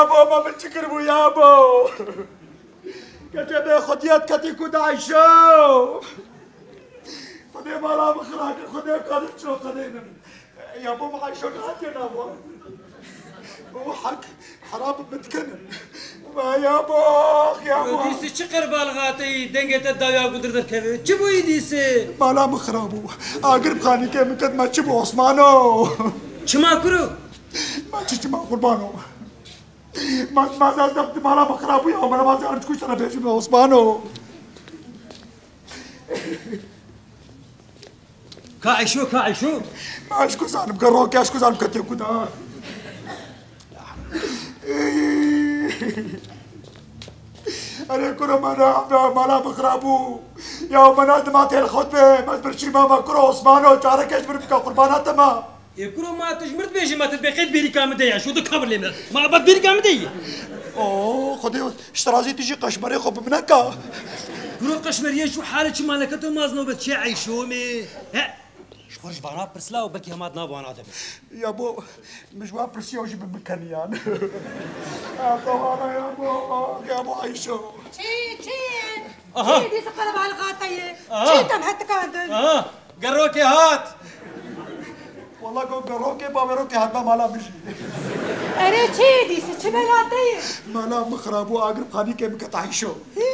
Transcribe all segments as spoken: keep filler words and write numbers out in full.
Yabo, ma min çi kiribû yabo? Keçe bê xwediyet ketî ku daîşo. Xwedê mala min xira kir, Xwedê kadir ço Xwedê min. Yabo, ma Ayşo nehatiye nava. O hek, heram min dikenin. Ma yabo, yabo. Dîsî çi qerbal hateyî, dengê te dawiya gudir derkeve. Çi bûyî dîsî? Mala min xira bû. Agir bi xanîkê min ket, ma çi bû Osmano? Çima kuro? Ma çi çima qurbano? Ma, ma zaz deft mala min xira bû ya, ma zaz deft kuştana bêjim Osmano. Ka Ayşo, ka Ayşo. Ma ez ku zanim, gerokê ez ku zanim ketiye ku da. Erê kuro ma ne, mala min xira bû. Ya ma ne dima têl xwet be, ma ez birçî ma, ma kuro Osmano, çarekê ji min bike qurbana te ma. Ê kuro ma tu ji mir dibêjî, ma tu dibê qey bêrîka min de ye, şo du kabir lê min. Ma ebat bêrîka min de ye. Oo, Xwedê, ji te razî tu jî qeşmerê xwe bi min neka. Kuro qeşmeriyê şu halê çi maleke tu maz nobet çi Eyşo me? He? Ji xwe ji vana pirsla û belkî hema di nav wana de be. Yabo, min ji wan pirsiya û jî bi min keniyan. Ata wana yabo, yabo Eyşo. Çi, çi? Aha. Çi dîsa qelebalixateyê? Aha. Çi te hetikandin? Aha. Gerokê hat. Wala go gerokê, baverokê hat, ba mala min jî. Erê çi dîsa, çi bela te ye? Mala min xirabû, agir xanîkê min ket Ayşo. Hî,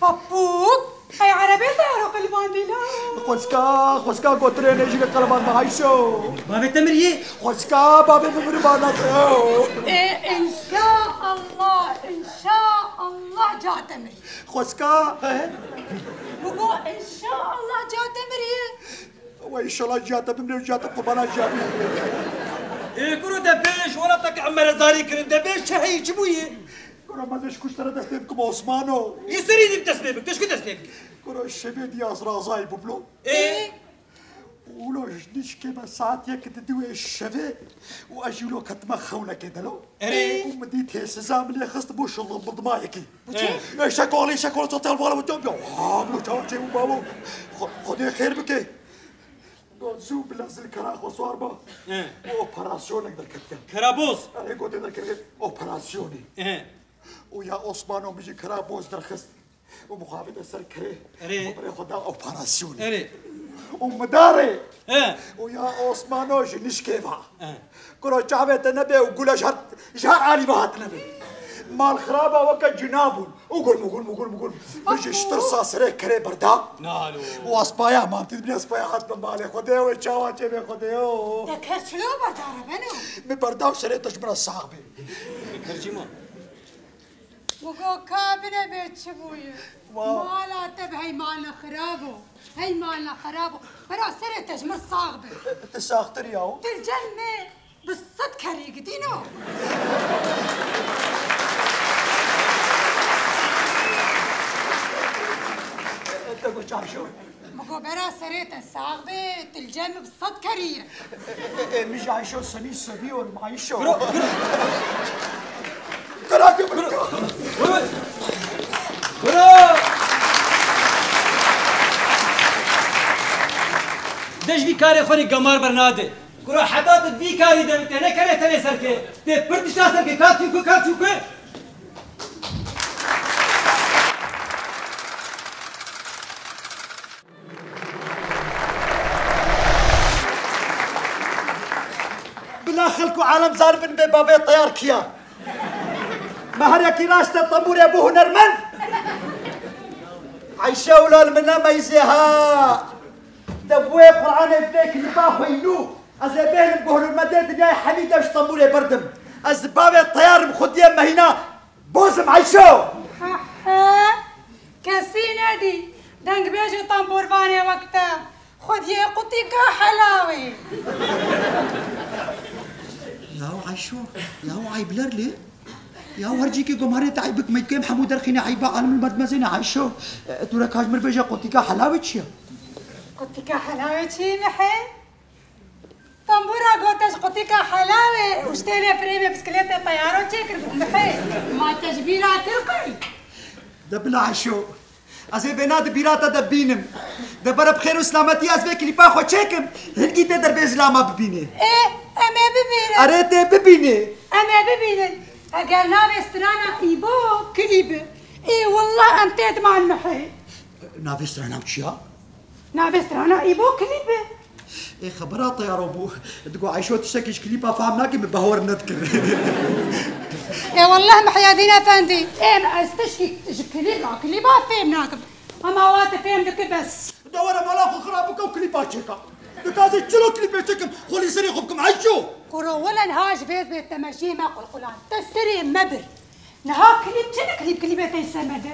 papûk, ey erebê te ero qilbandî la. Xwezka, xwezka gotirê nêjî li qelban Ayşo. Bavê te miriyê? Xwezka, bavê min mirî bana te. E, inşaallah, inşaallah ca te mirî. Xwezka, he? Bigo, inşaallah ca te mirî. Ve inşallah ciya te bimrê û ciya te qurbana ciya bî. Ê kuro de bêj, wela te ki Emerê zarî kirin, de bêj çi heyî, çi bûyî? Kuro ma ez ji kuştara dest pê bikim Osmano. Yê serî dî dest pê bik, tu ji ku dest pê bik? Kuro şevê diyaz razayî biblo. Ê? Ulo ji nişkê me saet yek di diwê şevê û ez jî ulo ketime xewnekê de lo. Erê. Û min dît hêsiza min lê xist bû şilbildmayekî. Ê. Ê, şekolî, şekolî, total bala bu top ya. Ha, bu çawa çê bu babo. Xwe-, Xwedê xêr bike. Go zû bila zil kera xwe swar ba. Ê. Bu operasyonek derketiye. Keraboz. Erê, gotê derketiye. Operasyonê. Ê. Û ya Osmano min jî keraboz derxist. Û mixabin de ser kerê. Erê. Û birê xwe da operasyonê. Erê. Û midarê. He. Û ya Osmano ji nişkê va. He. Kuro çavê te nebe û gule ji her, ji her alî ve hatine be. Mal xiraba weke cina bûn. Û gurm, û gurm, û gurm, û gurm. Min ji tirsa serê kerê berda. Nalo. Û espaya mam, tu dibîne espaya hat bi malê Xwedê wê çawa çê bê Xwedê yo. Te ker çilo berda rebeno? Min berda û serê te ji min re sax bê. Ker çima? Bigo ka bine bê çi bûye? Wa- Mala te bi hey mala xirab o. Hey mala xirab o. Bera serê te ji min sax be. Tu saxtir ya. Tu li cem me bi sed kerî gidîno. Te got çavşo. Min got bera serê te sax be, tu li cem min bi sed kerî ye. E, e, e, min ji Ayşo senî seviyorum Ayşo. Bro, bro. Bırak, bırak. Bro. Bro. De ji vî karê xwe rê gemar bernade. Kuro heta tu vî karî de bite, ne kerê tenê serke. Tê pir tişta serke, ka tûku, ka tûku. Bila xelk û alem zanibin bê bavê teyar kiya. Me her yekî raşte tembûrê bû hunermend. Ayşe û lal min nemeyzê ha. Te bûyê Qur'anê bê klîpa xwe yî nû. Ez ê bêhnim ku hunermendê dinyayê hemî dev ji tembûrê berdim. Ez bavê teyarim xwediyê mehîna bozim Ayşo. He he. Kesî nedî. Dengbêj û tembûrvanê wek te. Xwediyê qutîka helawê. Yaw Ayşo, yaw ayb ler lê. Yaw her cîkê gomarê te eybik meykêm hemû derxîne eyba alim li merdmezêne Ayşo. E, tu re kaj mir bêje qutîka helawê çi ye? Qutîka helawê çi ye mihê? Tembûra gote ji qutîka helawê û ji têlê firêmê bisikletê teyaro çêkir bi mihê. Ma te ji bîra kir qey? De bila Ayşo. Ez ê vêna di bîra te de bînim. De bere bi xêr û silametî ez vê klîpa xwe çêkim. Hingî tê derbê zilama bibînê. Ê, em ê bibînin. Erê tê bibînê. Em ê bibînin. Eger navê strana Îbo Kilîb e, ê wallah em tê diman mihê. Navê strana çi ya? Navê strana Îbo Kilîb e. Ê xebera teyaro bû. Digo Ayşo tiştekî ji klîpa fam nake, min bahwer nedikir. Ê wallah Mihyedîn Efendî, ê ez tişkî ji klîpa, klîpa fêm nakim. Hema wa te fêm dike bes. De were mala xwe xirab bike û klîpa çêka. Dikazê çilo klîpê çekim, xwe lî serê xwe bikim Ayşo. Kuro wele niha ji vê zbê temeşî me qulqulan. Te serê me bir. Niha klîp çi ne klîp, klîbê te semedê?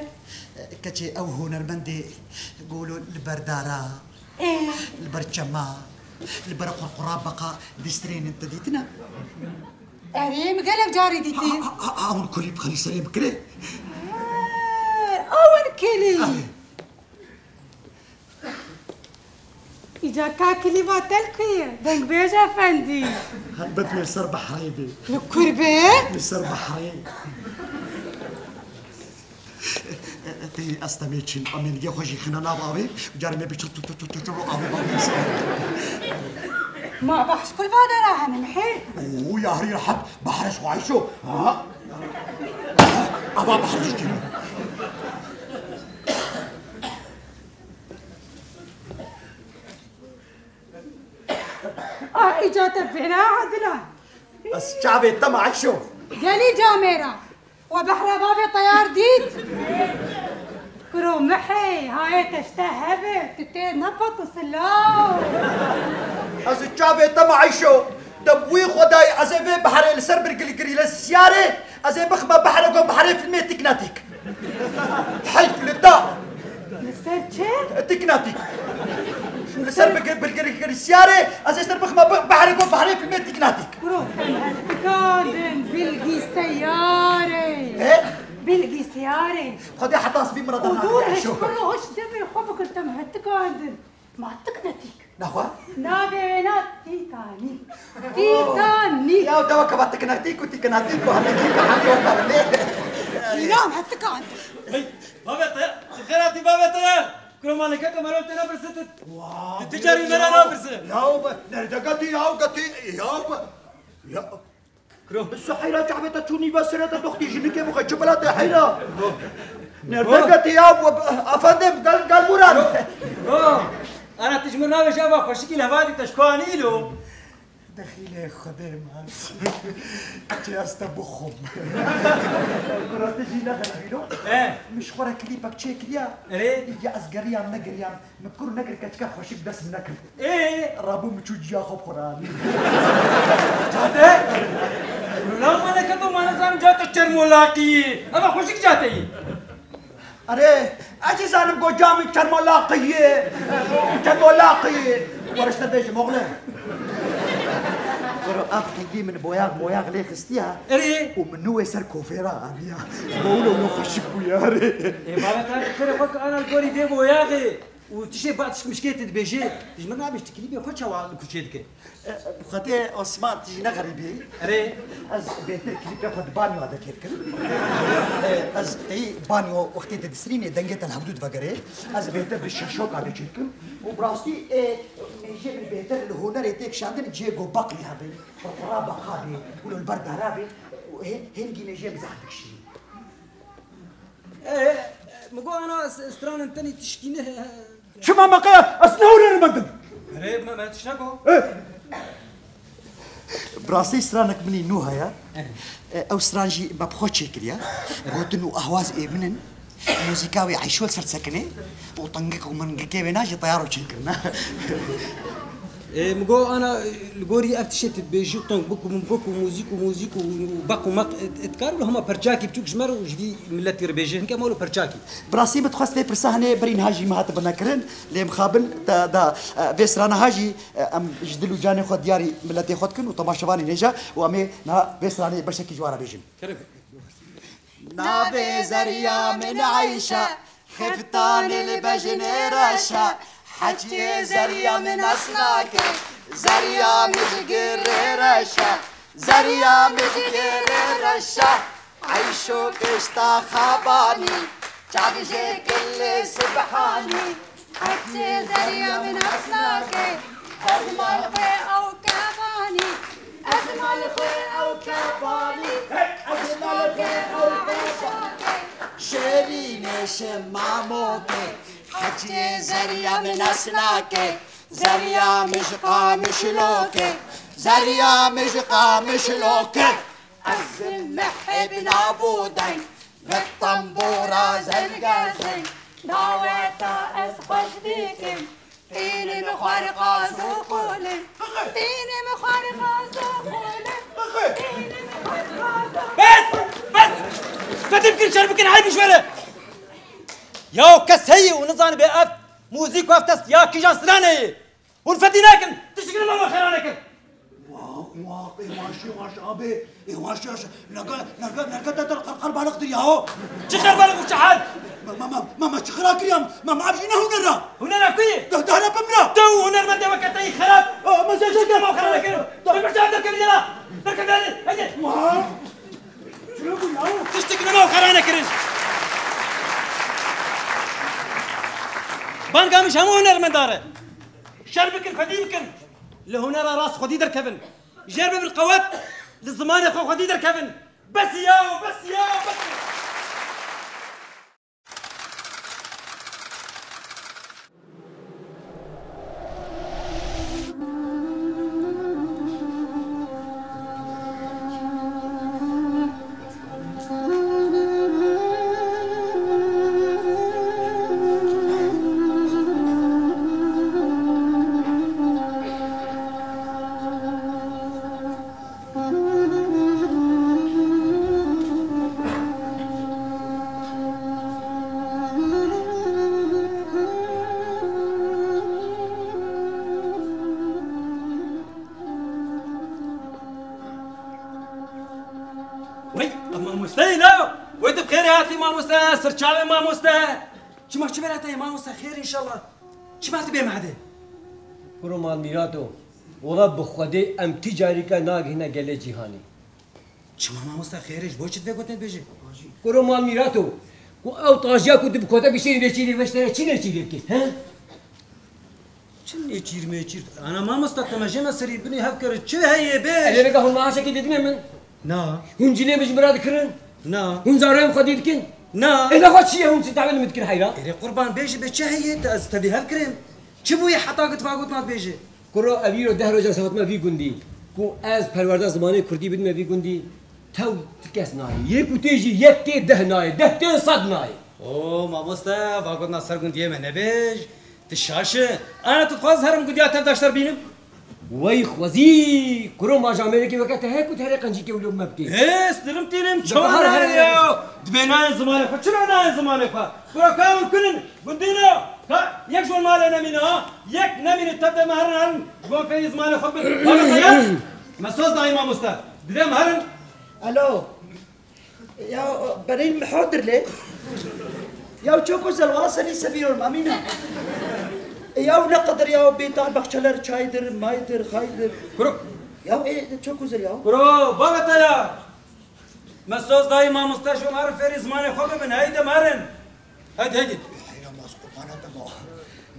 Keçê ew hunermendê golo li ber dara, Ê. li ber çema, li ber qurqura beqa distrênin te dîtine? Erê, min gelek carî dîtî. Ha, ha, ha, ha, hûn klîp xelî serê bikirê? Ha, ew in klîp. Erê. Îca ka klîba te li ku ye? Dengbêj efendî. Helbet li ser behrê bê. Li kur bê? Li ser behrê. Tê ez temê çin, amênigê xwe jî xine nav avê, carê me biçin tu, tu, tu, tu, tu, avê bavê ser. Ma behs kul va dera henim hê? Oo, yarî rehet, behre ji xwe Ayşo. Ha? Ava behre ji kî? Ah, îca te fena adila. Ez çavê te me Ayşo. Gelî camêra. We behra bavê teyar dît? Kuro mihê, hayê te ji te hebe, tu tê ne pat û silav. Ez çavê te me Ayşo. Te bi wî xwedayî ez ê vê behrê li ser birgilgirî li siyarê, ez ê bixime behrê ku behrê fîlmê Tîknatîk. Heyf li ta. Li ser çi? Tîknatîk. Li ser birgir-, birgirgirî siyarê, ez ê ser bixime be-, behrê ku behrê fîlmê Tîknatîk. Bro, em hevtikandin bilgisayarê. He? Bilgisayarê. Xwedê heta sibî min re dernadin Ayşo. Û dûr hişbir û hiş demê xwe bikir, em hevtikandin. Ma tiknetîk. Naxwe? Navê wêna Tîtanîk. Tîtanîk. Ya dewa keva tiknetîk û tîknetîk û hemî tîk hemî weka binê. Înan hetikand. Hey, bavê te, tu xêr hatî bavê te. Kuro maleke te merov te napirse tu. Wa, tu ticarî mera napirse. Ya be, nerede gati ya gati ya be. Ya. Kuro. Bi Suheyra çavê te çû nîve sirê te doxtî jinikê bixwe çi bila te heyra. Nerede gati ya bu, efendim, gel, gel buran. Kuro. Ana tu ji min navê ji eva xweşikî lehvatî te ji ku anî îlo? Dexîlê Xwedê me. Çi ez te bixwim. Kuro tu jî nexeribîno. E. Min ji xwe re klîpek çêkiriya. Erê. Îdî ez geriyam negeriyam. Min kur nekir keçika xweşik dest min nekir. Ê? Rabû min çû ciya xwe bi xwe re anî. Cate? Lan maleke to ma nizanim cate çermolaqî yî. Eva xweşik cate yî. Erê, ez jî zanim ku ca min çermolaqî yî. Çermolaqî yî. Were ji te bêjim oxle. Were ev hingî min boyax moyax lê xistiya. Erê. Û min nû wê ser kofêra aniya. Ji bo wilo wilo xweşik bûye erê. Ê bavê te, serê xwe ki ana li gorî vê boyaxê. Û tiştê ba tişt mişkê tu dibêjî, tu ji min nabêj, tu klîpê xwe çawa li kuçê dike? E, bi Xwedê Osman, tu jî ne xerîbî. Erê. Ez bêtir klîpê xwe di banyoya de çêdikim. E, ez teyî banyo wextê tu disirînê dengê te li hevdû divegerê. Ez bêtir di şeşoka de çêdikim. Û bi rastî, e, mêjê min bêtir li hunerê tê kişandin, cihê ku beqî hebe, qurqura beqa bê, wilo li ber dara bê, û hê-, hêngî mêjê min zehf dikişînî. E, min got ana s-, stranên tenê tişkî ne. Çima me qe-, ez ne hunermend im. Erê, me, me tişt neko. E. Bi rastî stranek min î nû heye. E. E, ew stran jî me bi xwe çêkiriye. Gotin û ahwaz ê min in. Muzîka wê Eyşo li ser disekine. Û tengik û mengikê wê na jî teyaro çêkirine. Ê, min got, ana, li gorî ev tiştê tu dibêjî, tong bik û min bik û muzîk û muzîk û, û beq û meq, e, e, dikar wilo hema perçakî biçûk ji me re û ji vî miletî re bêje. Hinke me wilo perçakî. Bi rastî min dixwest vê pirsa hinê berî niha jî min hatibirine kirin. Lê mixabin te da, e, vê strana ha jî, e, em ji dil û canê xwe diyarî miletê xwe dikin û temaşevanê nêja û em ê niha vê stranê beşekî ji wan re bêjin. Kerem. Navê zeriya min Eyşe, xiftanê li bejinê reşe. Heciyê zeriya min nas nake, zeriya min ji girê reşe. Zeriya min ji girê reşe, Eyşo kişta xabanî, çavijê kilê sibhanî. Hecê zeriya min nas nake, ez mal xwe ew kevanî, ez mal xwe ew kevanî, ez mal Şêrînê şemamokê, heciyê zeriya min nas nake, zeriya mişqa mişloke, zeriya mişqa mişloke. Ez mehê bi nabûdeng, bi tembûra zengezeng, daweta ez xweş dikim. Tînê min xwarê qaz û qolê. Tînê min xwarê qaz û qolê. Tînê min xwarê qaz û Bes! Bes! Fedî bikin, şer bikin, eyb ji we re. Ya kes heye û nizanibe ev muzîk û ev dest ya kîjan stranê ye? Hûn fedî nakin, tiştik li me xera nekin. Waq, waq, ê waş, ê waş, abê, ê waş, yaş. Nerga, nerga, nerga te ter qerqer balıqtır ya. Çi qerbalık û çi hal? Ma, ma, ma, ma, ma, çi xira kiriya? Ma, ma, ev jî ne hunera? Hunera ku ye? De, dehre bimra. Tu hunermendê weke te yî xerab. Aa, ma, zek, zek, ma, xera nekin. De. Tu bir çav derkevî de la. Derkevî de, hadi. Waq. Çi ne bû ya? Tiştik nima xera nekirin. Banga min ji hemû hunermendar e. Şer bikin, fedî bikin. Li hunera rast xwedî derkevin. Jêr bibin qewet, li zimanê xwe xwedî derkevin. Bes ya, bes ya, bes. Wey, mamosteyê law. Wey tu bi xêrê hatî mamoste, sirçavê mamoste. Çima çi bela te ye mamoste, xêr înşallah. Çima tu bê mehedê? Kuro Malmîrato, wela bi Xwedê em ti carîka nagihîne gelê cîhanê. Çima mamoste, xêr e, ji bo çi tu vê gotinê dibêjî? Kuro Malmîrato, ku ew tajiya ku tu bi kotek bişênî vê çîrê veştere çi nêçîrê bike, he? Çi nêçîr mêçîr? Ana mamosta, te me jê me serî binî hev kir. Çi heye bêj? Elê vêga hûn maaşekê didine min? Na. Hûn cilê min ji min re dikirin? Na. Hûn zareyên xwe dî dikin? Na. Ê nexwe çi ye hûn çi dawê li min dikin heyra? Erê qurban bêjî bê çi heye? Te ez tevî hev kirim. Çi bûye heta ku tu va gotina dibêjî? Kuro ev îro deh roj e ez hatime vî gundî. Ku ez perwerda zimanê kurdî bidime vî gundî. Tew ti kes nayê. Yek û tê jî yek tê deh nayê. Deh tê sed nayê. O mamoste, va gotina ser gundiyê me nebêj. Tu şaş e. Ana tu dixwaz herim gundiya tev daşter bînim? Wey xwezî, kuro ma ji Amerîkê weke te heye ku tu herê qencîkê wilo me bikê? Hê, stirim tînim çawa nayê ya? Dibê nayê zimanê xwe. Çira nayê zimanê xwe? Kuro ka hûn kin in? Gundîno, ka yek ji wan malê nemîne ha? Yek nemîne tev de me herin herin. Ji wan fêrî zimanê xwe bin. Bana ya. Me soz dayî mamoste. Dibê me herin. Alo. Ya, berîn mi hodir lê? Ya çok güzel, valla seni seviyorum, Amina. E, ya ne kadar ya, bir tane bahçeler çaydır, maydır, haydır. Kuro. Ya, e, çok güzel ya. Kuro, bana da ya. Me soz dayî mamoste, ji wan herin fêrî zimanê xwe bibin, heydi me herin. Hadi, hadi. Heyra mas qurbana te ma.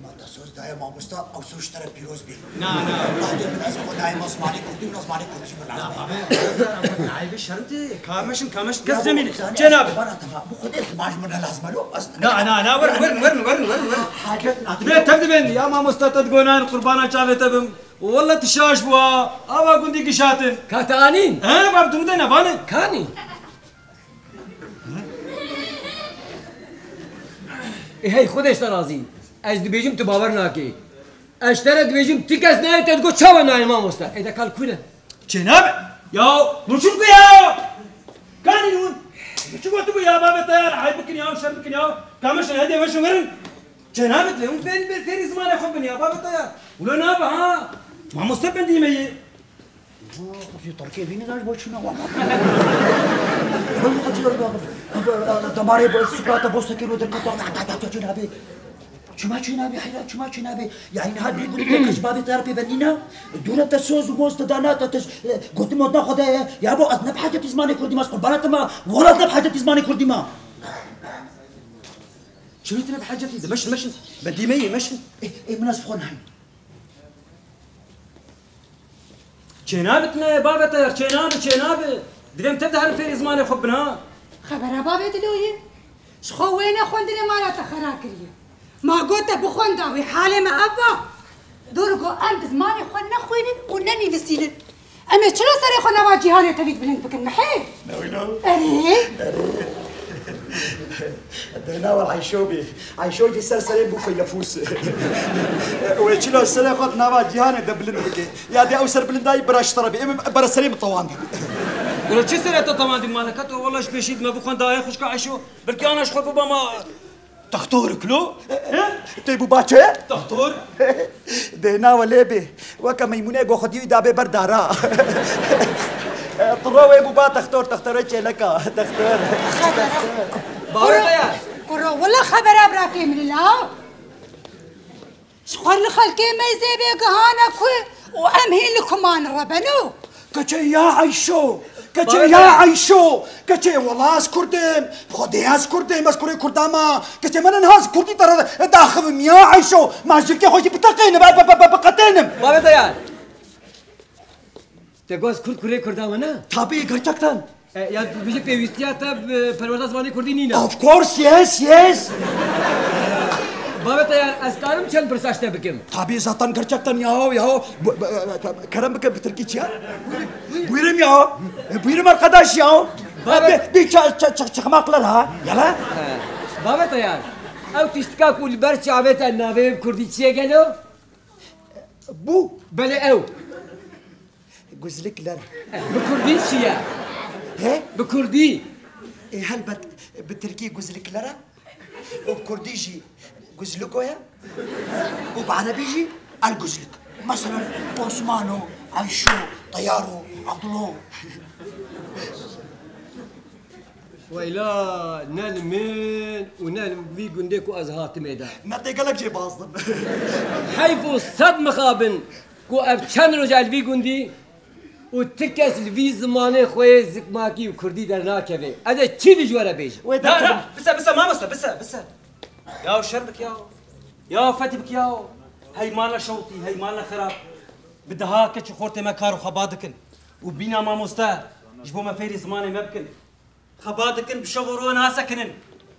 Ma te soz daye mamosta, ew soz ji te re pîroz bî. Na, na. Hadi min ez xwe daye ma zimanê kurdî, min zimanê kurdî min lazim. Na, babe, na, na, na, şerm tê. Ka meşin, ka meşin, kes nemîne. Çê nabe. Qurbana te ma, bu xwedê ma ji min re lazim e lo. Na, na, na, werin, werin, werin, werin, werin. Hacet nabe. Dibê tev dibên, ya mamosta te digonan qurbana çavê te bim. Walla tu şaş bû ha. Ava gundî gişatin. Ka te anîn? He, va tu min de ne, vane. Kanî? Ê hey, Xwedê ji te razî. Ez dibêjim tu bawer nakê. Ez ji te re dibêjim, ti kes nayê te digot çawa nayê mamoste? Ê de kal kune. Çênabe. Ya, hûn çi digo ya? Kanî hûn? Çi gotibû ya, bavê te ya, rehayî bikin ya, şer bikin ya. Kamişin hedê veşin verin. Çênabe te, hûn fêr, fêrî zimanê xwe bin ya, bavê te ya. Wilo nabe ha. Mamoste bendî me yê. Ji Tirkiyê vî nizan ji bo çûna wan. Demarê bo Sokrata bo sekê ro derketa. Çima çû nabê heyra, çima çû nabê? Yani niha dû gundî te ji bavê te re pêvenîna. Dûre te soz û moz te dana te, te, e, gotin motna xwe de ye. Ya bo ez ne bi hacetî zimanê kurdî ma, ez qurbana te ma. Wala ez ne bi hacetî zimanê kurdî ma. Çima tu ne bi hacetî de? Meşin, meşin. Bedî me yê, meşin. Ê, ê, min ez bi xwe nayîm. Çênabit me, bavê te yer, çênabi, çênabi. Dilê min tev de herin fêrî zimanê xwe bin ha. Xebera bavê Diloyê. Ji xwe wêne xwendinê mala te xera kiriye. Ma got te bixwenda wê halê me ev ba. Dur got em bi zimanê xwe nexwînin û nenivîsînin. Em ê çira serê xwe nava cîhanê tevî bilind bikin mihê? Ne wilo? Erê. Erê. Dêna we Ayşo bî. Ayşo jî ser serê bû feylefûs. Wê çilo serê xwe di nava cîhanê de bilind bike. Ya dê ew ser bilindayî bira ji te re bî. Ê min bera serê min tewandî. Dilo çi serê te tewandî maleka to? Wela ji pêşî me bixwenda, ê xwişka Ayşo. Belkî ana ji xwe biba ma textorik lo. He? Tê bû ba çi? Textor. Dêna we lê bê. Weke meymûnê go xwedî wî dabê ber dara. Tiro wê bû ba textor, textorê çêleka. Textor. Xebera. Bawer Kuro, teyar. Kuro, wela xebera bira kêmilî la. Ji xwe li xelkê meyzê bêgihane ku û em hîn li kuman re beno. Keçê ya Eyşo, keçê Bawer ya teyar. Eyşo, keçê wela ez Kurd im, bi Xwedê ez Kurd im, ez kurê Kurda me, keçê min niha ez Kurdî te re daxivim ya Eyşo, ma ji dilkê xwe jî biteqînim, bi, bi, bi, biqetênim. Bawer teyar. Te got ez Kurd kurê Kurda me ne? Tabii, gerçekten. E, ya bijî pêwîstiya te bi perwerda zimanê Kurdî nîne. Of course, yes, yes. Bawer teyar, ez karim çend pirsa ji te bikim? Tabii, zaten gerçekten ya, ya. Bu, bu, e, kerem bike bi Tirkî çi ya? Buyurun ya. E, buyurun arkadaş ya. Bawer E, bir, bir ça-, ça-, ça-, çakmaklar ha. Yala. He. Bawer teyar, ew tiştika ku li ber çavê te navê bi Kurdî çi ye gelo? Bu. Belê ew. Guzlikler. Bi Kurdî çi ye? He? Bi Kurdî. E, helbet bi Tirkî guzlikler e. Û bi Kurdî jî guzliko ye. Û bi Erebî jî el guzlik. Meselen Osmano, Ayşo, Teyaro, Abdulo. Weyla ne li min û ne li vî gundê ku ez hatime de. Me tê gelek jê baz din. Heyf û sed mixabin ku ev çend roj e li vî gundî û ti kes li vî zimanê xwe yê zikmakî û kurdî dernakeve. Ez ê çi li ji we re bêjim? Wê Na, na, derkevin. Bise, bise, mamoste, bise, bise. Ya şer bik ya. Ya fetî bik ya. Hey mala şewtî, hey mala xerab. Bi deha keç û xortê me kar û xebat dikin. Û bîna mamoste ji bo me fêrî zimanê me bikin. Xebat dikin, bi şev û roj nasekinin.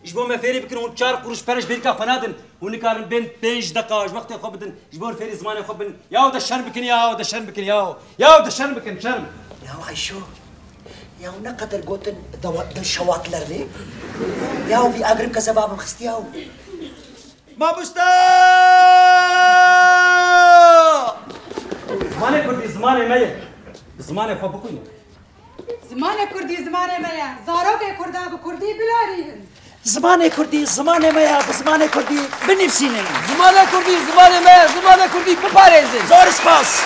Ji bo me fêrî bikin, hûn çar quruş pere ji bêrîka xwe nadin. Hûn nikarin bên pênc deqa ji wextê xwe bidin, ji bo fêrî zimanê xwe bin. Yaw de şerm bikin, yaw de şerm bikin, yaw. Yaw de şerm bikin, şerm. Yaw Ayşo, yaw ne qeder gotin dewa-, dil şewat lernê. Yaw vî agrim ke zebabim xistiyaw. Mamoste! Zimanê Kurdî zimanê me ye. Bi zimanê xwe bixwînin. Zimanê Kurdî zimanê me ye. Zarokê Kurda bi Kurdî bilarînin. Zimanê Kurdî zimanê me ye. Bi zimanê Kurdî binivîsînin. Zimanê Kurdî zimanê me ye. Zimanê Kurdî biparêzin. Zor spas.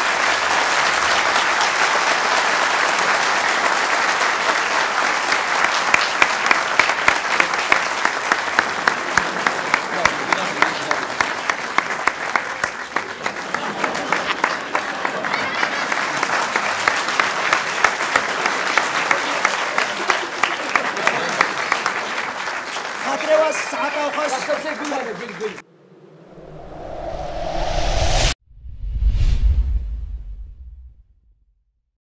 Xatirê we, saeta xweş. Gul hebe, gul, gul.